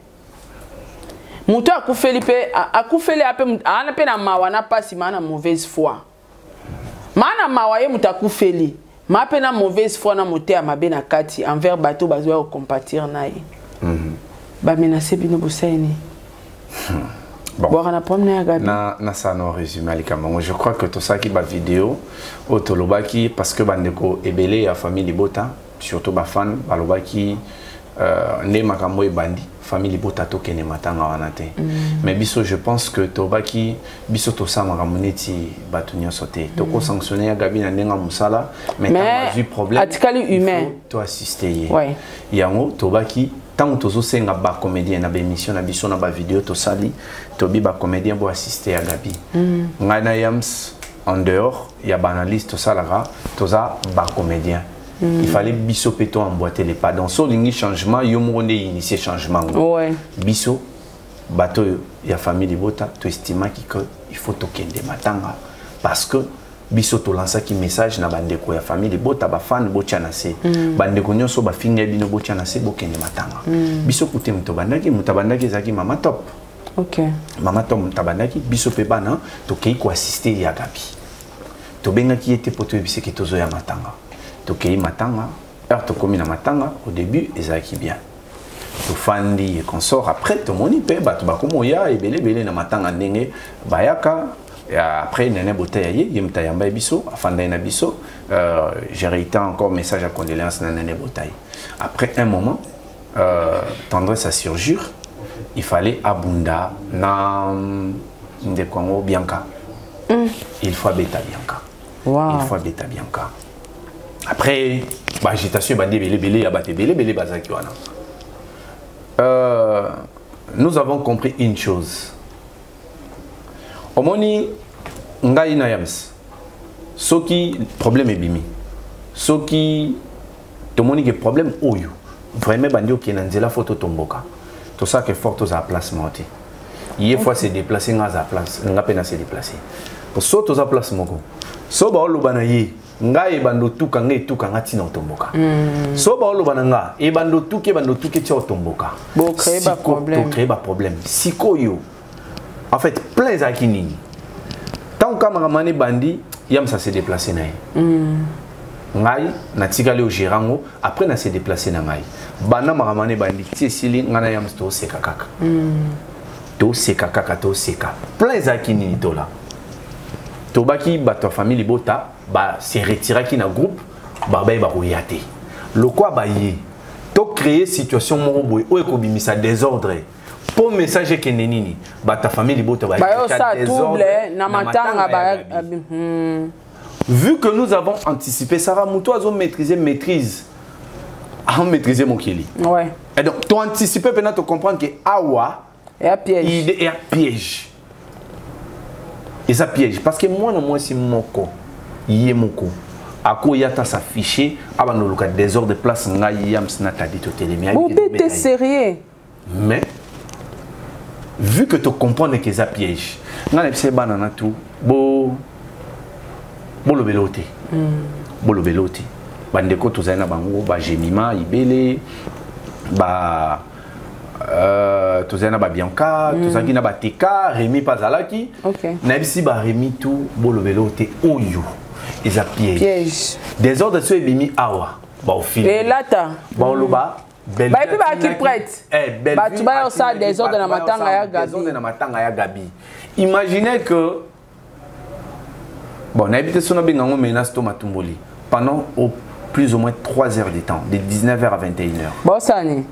moto akufeli mpe akufeli ape aana mpe na mawa na mpasi, maa na mauvaise foi, maa na mawa. Ye moto akufeli, maa mpe na mauvaise foi na motema mabe na kati envers bato bazwa kocompatir na ye. Bamenase bino, bosali nini? Bon. Bwaka na problème na ya Gabi. Na nasala na résumé ya likambo yango. Je crois que tosalaki bavideo oyo tolobaki parce que bandeko ebele ya famille libota, surtout bafan, balobaki nde makambo ebandi, famille libota tokende matanga wana te. Mais biso, je pense que tobaki, biso tosala makambo neti bato nyonso te. Tokosanctionne ya Gabi na ndenge ya mosala, mais Mais ntango azwi problème, atikali il humain. faut toassiste ye. Yango tobaki, ntango tozosenga bacomédien na baémission na biso, na bavideo tosali, tobi bacomédien boassiste ya Gabi. Ngai na Yams En dehors ya baanalyse tosalaka, toza bacomédien. Il fallait biso mpe to emboîter les pas. Donc so olingi changement, yo moko nde initier changement ngo. Biso bato oyo ya famille libota, toestimaki que il faut tokende matanga, parce que biso tolansaki message na bandeko ya famille libota: bafane, botya na se. Bandeko nyonso bafinga bino, botya na se, bokende matanga. Biso kute moto abandaki, moto abandaki ezalaki mama Top. Mama Top moto abandaki. Biso mpe bana tokei koassister ya Gabi. Tobengaki ye te mpo toyebisaki tozoya matanga. Tokei matanga. Heure tokomi na matanga, au début ezalaki bien, tofandi et consort. Après tomoni mpe bato bakomi oya ebele ebele na matanga ndenge bayaka. Après nene bota ya ye, ye moto ayamba ye biso, afanda ye na biso. J'ai réitéré encore message à condoléance na nene Botayi. Après un moment, Tendresse a surgir, il fallait abunda na ndeko yango Bianca. Il faut abeta Bianca. Il faut abeta Bianca. Après baagitation ebandi ebele ebele ya bato ebele ebele bazalaki wana. Nous avons compris une chose. Omoni, ngai na Yams, soki problème ebimi, soki tomoni ke problème oyo vraiment ebandi okende na nzela, fo totomboka, tosalaka effort tozala place moko te. Ye fois se déplace, nga aza place, nga mpe na se déplace. Po so toza place moko, so baoloba na ye, ngai ebanda otuka ngai, etuka nga ntina otomboka. So baoloba na nga, ebanda otuki, ebanda otuki tia otomboka. Bocréer baproblème. Tocréer baproblème. Sikoyo en fait plein ezalaki nini? Ntango ka makambo wana ebandi, Yamsa se déplace na ye. Ngai natikali ogérer yango. Après na se déplace na ngai. Banda makambo wana ebandi ti esili, ngai na Yamsa toseka kaka, toseka kaka, toseka. Plein ezalaki nini? Tola tobaki bato ya famille libota base retiraki na groupe, babayeba koya te. Lokwa baye tocréer situation moko boye oyo ekobimisa désordre mpo message ekende nini? Bato ya famille libota bayosala trouble na matanga. Vu que nous avons anticipé, Sarah, moto azo maîtriser, maîtrise maîtriser mokili. Et donc to anticiper mpena, to comprendre que awa eya piège. Idée eya piège, eza piège, parce que mwana mwasi moko ye moko akoya ata s'afficher, abanda oluka désordre place ngai Yams na Tadi totelemi. Bobete sérieux. Mais vu que to comprendre que eza piège, ngai na biso bana na tu bo bolobela o te, bolobela o te. Bandeko tozali na bango, bagémima ibele ba tozali na babianca, tozalaki na bateka Remi mpe azalaki. Nayebisi baremi tu bolobela o te, oyo eza piège. Piège. Désordre so ebimi awa, baofilme elata. Baoloba. Bayebi bayaki prête. Bato bayosala désordre na matanga ya Gabi. Désordre na matanga ya Gabi. Imaginez que bon, nayebi te so nabenga yango menace to matumboli, pendant au plus ou moins 3 heures de temps, de 19h à 21h. Bosala nini?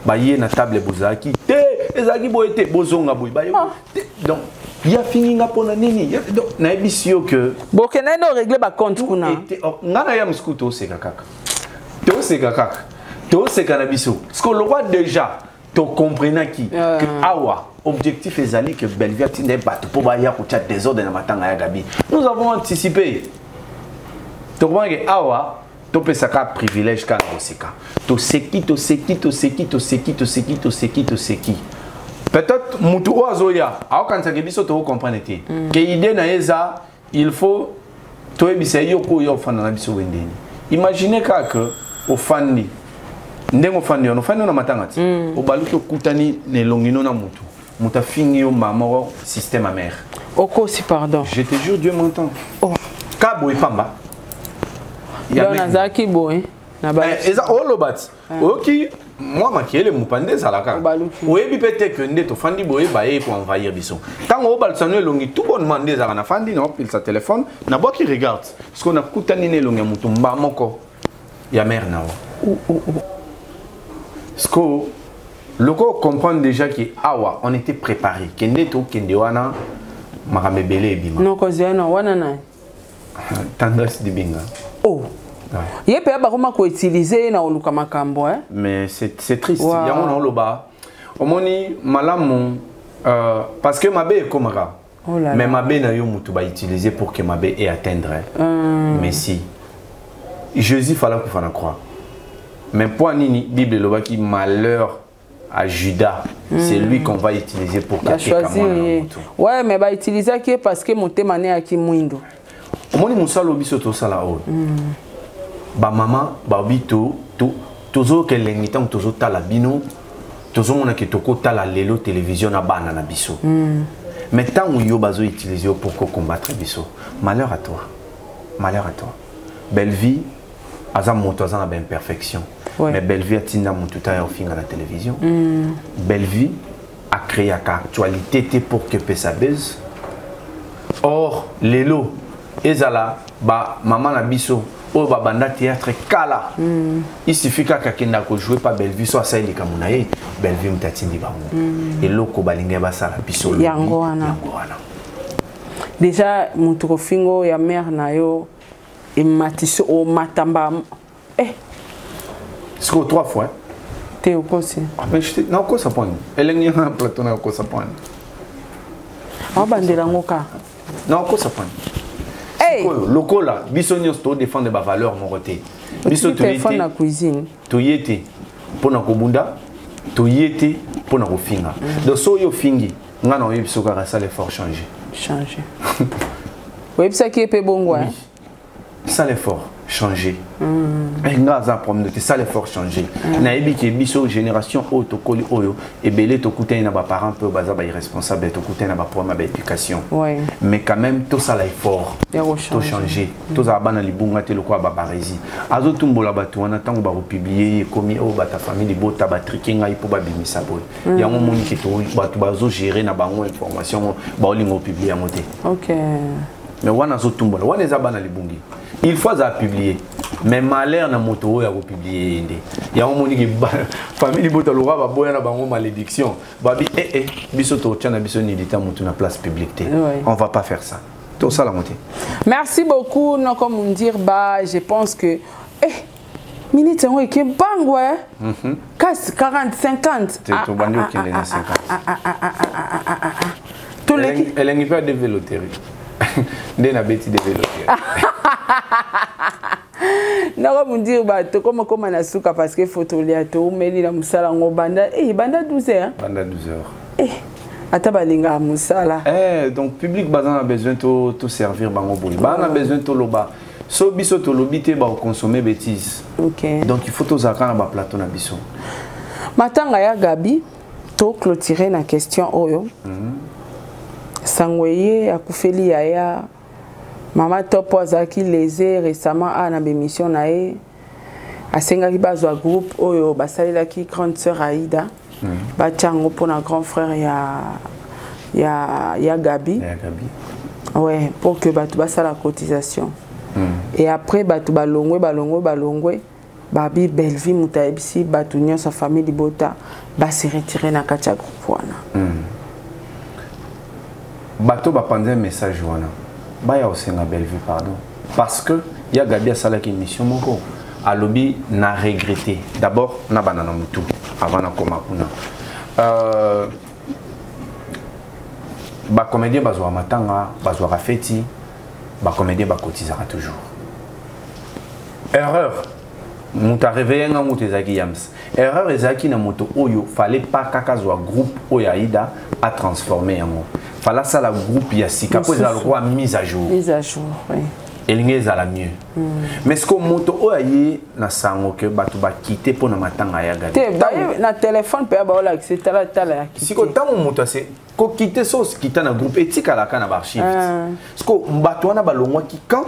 Baye na table, bozalaki te, ezalaki boye te, bozonga boye, baye te. Donc ya fingi nga mpona nini? Donc nayebisi yo que bokendaki nde orégler bacompte kuna. Oh, nga na ya mosuku toseka kaka, toseka kaka, toseka na biso, parce que lokwa déjà tocomprenaki que awa objectif ezali que Bellevue atinda ye bato mpo baya kotia désordre na matanga ya Gabi. Nous avons anticipé, tokomaki awa topesaka privilège kaka na koseka. Toseki, toseki, toseki, toseki, toseki, toseki, toseki. Peut-être mutu oyo azoya aokanisaka biso tokocomprendre te ke idée na ye eza il faut toyebisa ye yo ko oyo ofanda na biso wendeni. Imagine kaka ke ofandi ndenge ofandi wana, ofandi na matanga ti obaluki, okutani na elongi no na mutu, moto afingi yo mbala moko, système amer. Okosi, pardon. Je te jure, Dieu m'entend. Oh. Ka boye pamba. Donc nazalaki boye na ba Eza oloba ti oyoki mwa makele mopa nde ezalaka. Obaluki. Oyebi mpe te ke nde tofandi boye, baye ko envahir biso. Ntango obalusa no elongi tout bonnement nde ezalaka, nafandi, naopelisa telefone, nabwaki regarde, parce que nakutani na elongi ya moto mba moko ya mare na yo. Parce que loko comprendre déjà ke awa on était préparé, ke nde tokende wana, makambo ebele ebima. Nokozela no wana nani? Tendresse Dibinga. Oh. Ye mpe bakoma koutiliser ye na koluka makambo, eh? Mais c'est triste. Wow. Yango na oloba, omoni malamu, parce que mabe ekomaka. Oh là Mais là. mabe na yo mutu ba utiliser pour que mabe e atteindre Messi. Jésus fallait kufa na croix. Mais point nini Bible elobaki malheur à Judas, c'est lui qu'on va utiliser pour Ba kateka choisir mwana na ye. mutu. Ouais, mais ba utilisaki ye parce que motema ne yaki mwindo. Omoni mosala oyo biso tosala oyo, bamama babi tozoyoka elengi ntango tozotala bino, tozomona ke tokotala lelo télévision na bana na biso. Mais ntango yo bazoutiliser yo pour kocombattre biso, malheur à toi, malheur à toi. Bellevie aza moto aza na baimperfection. Mais Bellevie atinda motu ta ya ofinga na télévision. Bellevie acréaka actualité te pour ke pesa buzz. Or lelo ezala bamama na biso oyo babanda théâtre kala, il suffit kaka akenda kojouer pa Bellevue, so asali likambo na ye, Bellevue moto atindi bango. Eloko balingi basala biso lobi, Yango wana. Yango wana. Déjà moto kofingo ya mère na yo ematisi omatamba eh. Sikoyo trois fois, hein? Te, okosi. Ah, mais nakokosa poni elengi na plateau, nakokosa poni. Aobandela yango ka. Nakokosa poni. Hey! Sikoyo lokola biso nyonso todefendre bavaleur moko te, biso Otiki toye telefone te na cuisine. Toye te mpo na kobunda, toye te mpo na kofinga. Donc so oyo ofingi nga na oyebi so kaka sala effort, changer. Change, oyebisaki ye mpe bongo, hein? Sala effort, changer. Eh, nga aza problème te, sala effort, changer. Nayebi ke biso génération oyo tokoli oyo ebele tokutani na baparent mpe oyo baza bairresponsable, tokutani na baproblème ya baéducation. Mais quand même tosala effort. Ya kochanger. Tochanger, tozala bana libunga te lokola babaresi azotumbola bato wana. Ntango bakopublier ye, ekomi oyo bato ya famille libota batrike ngai mpo babimisa boye. Yango omoni ke bato bazogérer na bango information ngo baolinga opublier yango te. Mais wana azotumbola wana eza bana libungi, il faut azala publier, mais malheur na moto oyo akopublier ye nde. Yango omoni ke famille libota lokwa baboya na bango malédiction, babi eh, eh, biso totya na biso nidita motu na place publique te. On va pas faire ça, tosala yango te. Merci beaucoup, Noko Mundirba. Je pense que eh, minute yango eke mbango, eh? Kasi 40, 50. Te, tobandi okende na 50. Toleki. Elengi mpe adv loterie nde nabeti dv loterie. Noko Mundirba, tokoma koma na suka parce que faut tolia, toumeli na mosala yango banda eh, banda 12 heures. Banda 12 heures. Eh, ata balingaka mosala. Eh, donc public baza na besoin to, to servir bango boye, baza na besoin toloba. So biso tolobi te, bakoconsommer bêtise. Donc il faut tozalaka na baplateau na biso. Matanga ya Gabi, toclôturer na question oyo. Sango ye akufeli yaya mama Topo azalaki lésé récemment a na bémission na ye, asengaki bazwa groupe oyo basalelaki grande sœur Aïda, batia yango mpona grand frère ya Gabi. Ya Gabi. Ouais, pour que bato basala cotisation. Et après bato balongwe, balongwe, balongwe, babi Bellevie moto ayebisi bato nyonso ya famille libota base retire na kati ya groupe wana. Bato bapanza message wana baya kosenga Bellevue pardon, parce que ya Gabi asalaki émission moko, alobi na regretté d'abord na bana na motu avant nakoma kuna. Bacomédien bazwaka matanga, bazwaka feti, bacomédien bakotizaka toujours. Erreur moto aréveille nga, moto ezalaki yams. Erreur ezalaki na moto oyo, fallait pas kaka azwa groupe oyo Aida atransforme yango, fallait asala groupe ya sika mpo ezala lokola mise à jour. Mise à jour, oui. Elingi ezala mieux. Mais ce que moto oyo aye na sango ke bato bakite mpo na matanga ya Gabi. Te, baye na telefone mpe baolakisa tala tala ya kite. Siko ntango moto ase kokite, so okita na groupe etikalaka na baarchive. Siko bato wana balongwaki quand?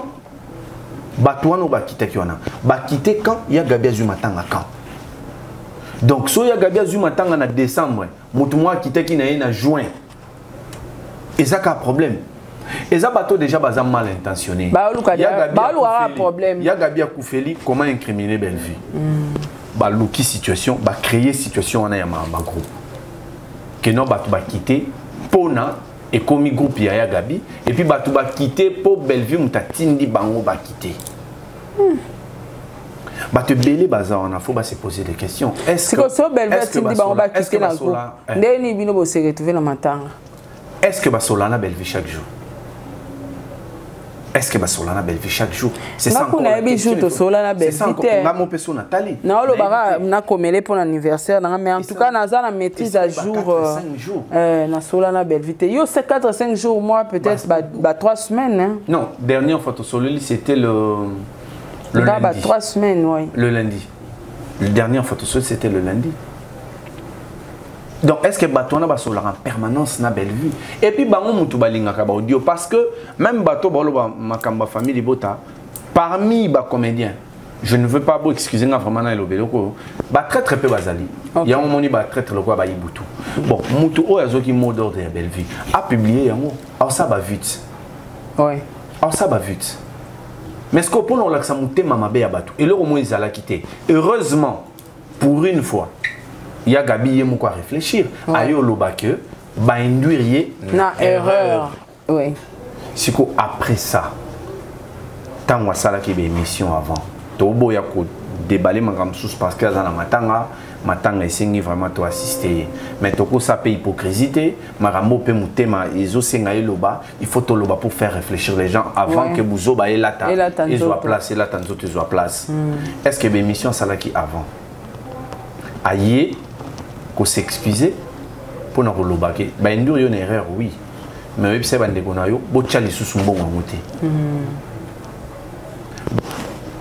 Bato wana oyo bakitaki wana bakite quand? Ya Gabi azwi matanga quand? Donc so ya Gabi azwi matanga na décembre, moto moko akitaki na ye na juin, eza kaka problème. Eza bato déjà baza mal intentionné. Baolukaka problème. Ya Gabi akufeli, comment incriminer Bellevue? Baluki situation, bacréer situation wana ya bagroupe keno bato bakite mpona ekomi groupe ya ya Gabi, et puis bato bakite mpo Bellevue moto atindi bango bakite. Bato ebele baza wana, faut base poser des questions. Siko so Bellevue atindi bango bakite na groupe, ndeni bino bose retrouve na matanga? Est ce que basola na Bellevue chaque jour? Est ce que basola na Bellevue chaque jour? C'est ça encore. Nayebi jour tosola na Bellevue te. Nga mo mpe so natali. Naolobaka nakomele mpo na anniversaire nanga, mais en tout cas naza na maîtrise à jour. Nasola na Bellevue te. Yo c'est 4 5 jours, moi peut-être ba 3 semaines hein. Non, dernière fois tosololi c'était le lundi. Ba 3 semaines, oui. Le lundi. La dernière fois tosololi c'était le lundi. Donc est-ce que bato wana basolaka en permanence na Bellevue? Et puis bango mutu balingaka ba audio parce que même bato baloba makambo famille libota parmi ba comédiens, je ne veux pas vous excuser nga vraiment na elobelo ko ba très très peu bazali. Ya omoni ba très très lokwa ba ibutu. Bon, mutu oyo azoki mot d'ordre ya Bellevue a publié yango, ça ba vite. Ouais. Ça ba vite. Mais ce qu'on peut on mutema mabe ya bato. Eloko mo ezala kité. Heureusement pour une fois il y a Gabi yé moko à réfléchir. Ayo loba que ba induire na erreur. Oui. Siko après ça tango asalaki ba émission avant toboya ko déballer makambo mosusu parce que aza na matanga, matanga esengi vraiment to assister, mais toko sa pe hypocrisie te makambo pe mutema ezosenga ye loba, il faut to loba pour faire réfléchir les gens avant que buzoba elata ezwa place, elata nzoto ezwa place. Est-ce que ba émission asalaki avant aye ko s'excuser pour na koloba ke ba induire yo na erreur, oui, mais oyebisa bandeko na yo botya lisusu mbongo yango te.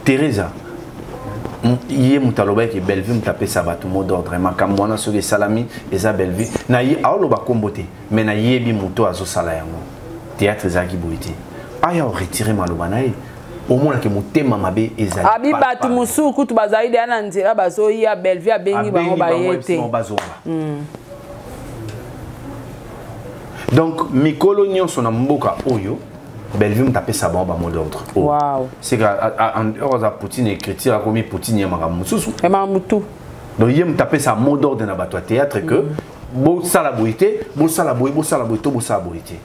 Teresa ye moto alobaki Bellevue moto apesa bato mot d'ordre makambo wana soki esalami eza Bellevue na ye aoloba kombo te, mais nayebi moto azosala yango théâtre ezalaki boye te, aya oretirer maloba na ye omonake motema mabe ezali. Abi bato mosusu kutu bazali deya na nzela bazoya Bellevue abengi bango baye te. Donc mikolo nyonso na mboka oyo Bellevue moto apesa bango ba mot d'ordre. Wow. C'est que en dehors Poutine écriture akomi Poutine ya makambo mosusu. Ya makambo tout. Donc ye moto apesa mot d'ordre na bato ya théâtre que bosala boye te, bosala boye, bosala boye to bosala boye te.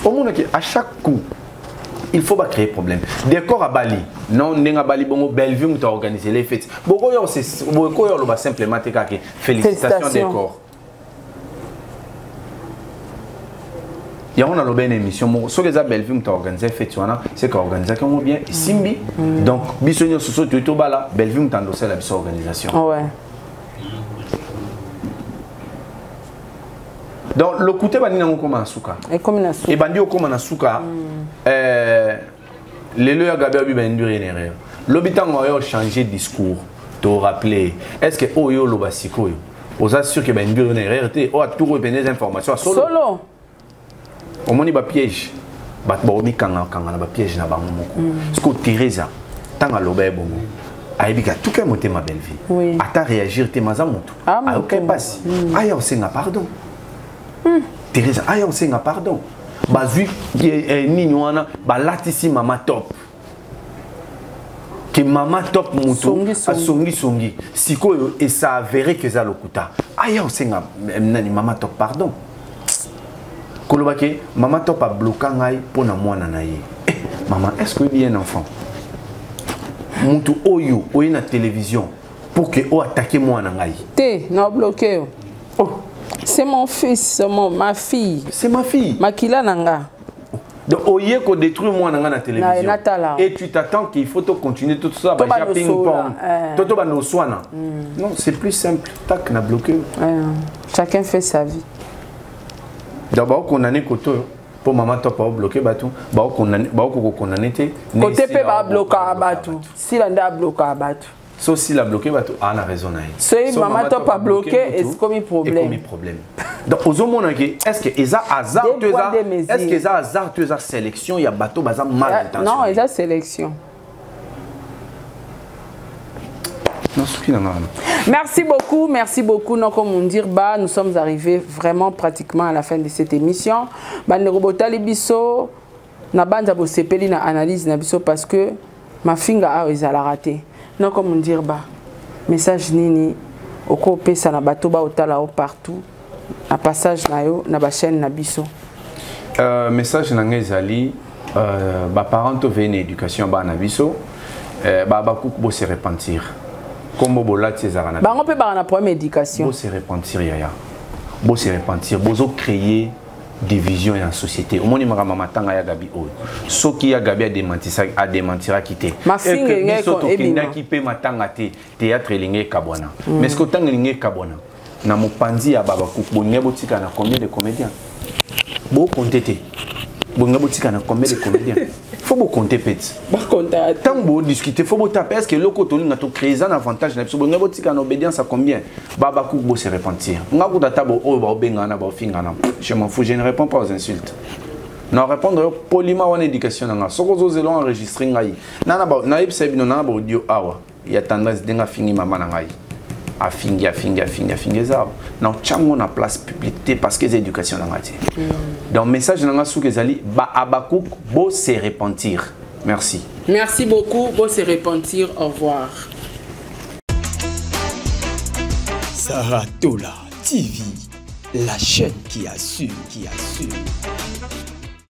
Omonake à chaque coup il faut pas créer problème. Décor à Bali. Non, ndenga Bali bongo Bellevue moto a organisé les fêtes. Boko yo c'est boko yo loba simplement te kake félicitations décor. Yango na loba une émission moko soki eza Bellevue moto a organisé fête wana, c'est qu'a organisé yango bien simbi. Donc biso nyonso so to bala Bellevue moto andosela la biso organisation. Ouais. Donc le côté bandi nango koma na suka. Et comme na suka. Et bandi okoma na suka. Lelo ya Gabi abi ba induire une erreur. Lobi tango yo changer discours, to rappeler. Est-ce que oyo loba sikoyo? Oza sûr que ba induire une erreur te, o a tout retenir des informations solo. Solo. Omoni ba piège. Ba ba mi kanga kanga na ba piège na bango moko. Ce que Teresa tanga loba e bongo. Ayebika tout ka motema Bellevue. Oui. Ata réagir te maza moto. Ayoka pasi. Aya osenga pardon. Teresa aya osenga pardon. Bazui nini wana balatisi mama top. Que mama top moto asongi songi. Sikoyo et ça avéré que za lokuta. Aya osenga nani mama top pardon. Kolobake mama top a bloqué ngai pona mwana na ye. Eh, maman, est-ce que bien enfant? Mutu oyo oye na télévision pour que o attaquer mwana ngai. Té, na bloqué. Oh. C'est mon fils, c'est ma fille. C'est ma fille. Makila nanga. Donc oye ko détruire moi nanga na télévision. Na, et tu t'attends qu'il faut te continuer tout ça ba ping pong. Toto ba no swana. Non, c'est plus simple. Tac na bloqué. Chacun fait sa vie. D'abord qu'on en est koto pour maman top pas bloqué batou, ba condamné ba ko condamné te. Côté pe ba bloquer batou. Si la nda bloquer batou. Sauf si la bloqué batou a na raison na. Si maman top pas bloqué est comme problème. Est comme problème. Donc aux hommes est-ce que eza hasard tu est-ce que eza hasard tu eza sélection ya bateau baza mal intentionné. Non, eza sélection. Non, ce qui n'en a. Merci beaucoup, merci beaucoup. Noko Mundirba, nous sommes arrivés vraiment pratiquement à la fin de cette émission. Bande robotali biso na banza bo sepeli na analyse na biso parce que ma finga a ezala raté. Noko Mundirba, message nini oko pesa na bato ba otala o partout. Na passage na yo na ba chaîne na biso. Message na ngezali ba parents to veiller éducation ba na biso ba ba kuku bo se repentir. Kombo bolati ezala na. Bango pe ba na problème éducation. Bo se repentir yaya. Bo se repentir, bozo créer Division ya société. Omoni makambo matanga ya Gabi oyo. Soki ya Gabi adementiraki te. Biso tokendaki mpe matanga te. Théâtre elingi ekabwana. Mais ce que ntango elingi ekabwana na mopanzi ya babakuku bolingi botika na combien de comédiens? Bokonte te. Bolingi botika na combien de comédiens? Faut bokonte peti. Ntango bodiscute faut botape. Est ce que eloko tolinga tocréer eza na avantage na biso? Bolingi botika na obédience à combien? Babakuku bo se repentir. Nga kuta ata oyo baobengana baofingana, je m'en fous, je ne réponds pas aux insultes. Na répondre yo poliment, wana éducation na nga. Soki ozozela enregistre ngai, nayebisa bino nana baaudio awa ya tendresse ndenge afingi mama na ngai, afingi afingi afingi afingi, eza na otyango na place publique te parce que eza éducation na ngai te. Donc message na nga soki ezali ba Abakuk bo se repentir. Merci. Merci beaucoup, bo se repentir. Au revoir. Sarah Tola TV, la chaîne qui assure, qui assure.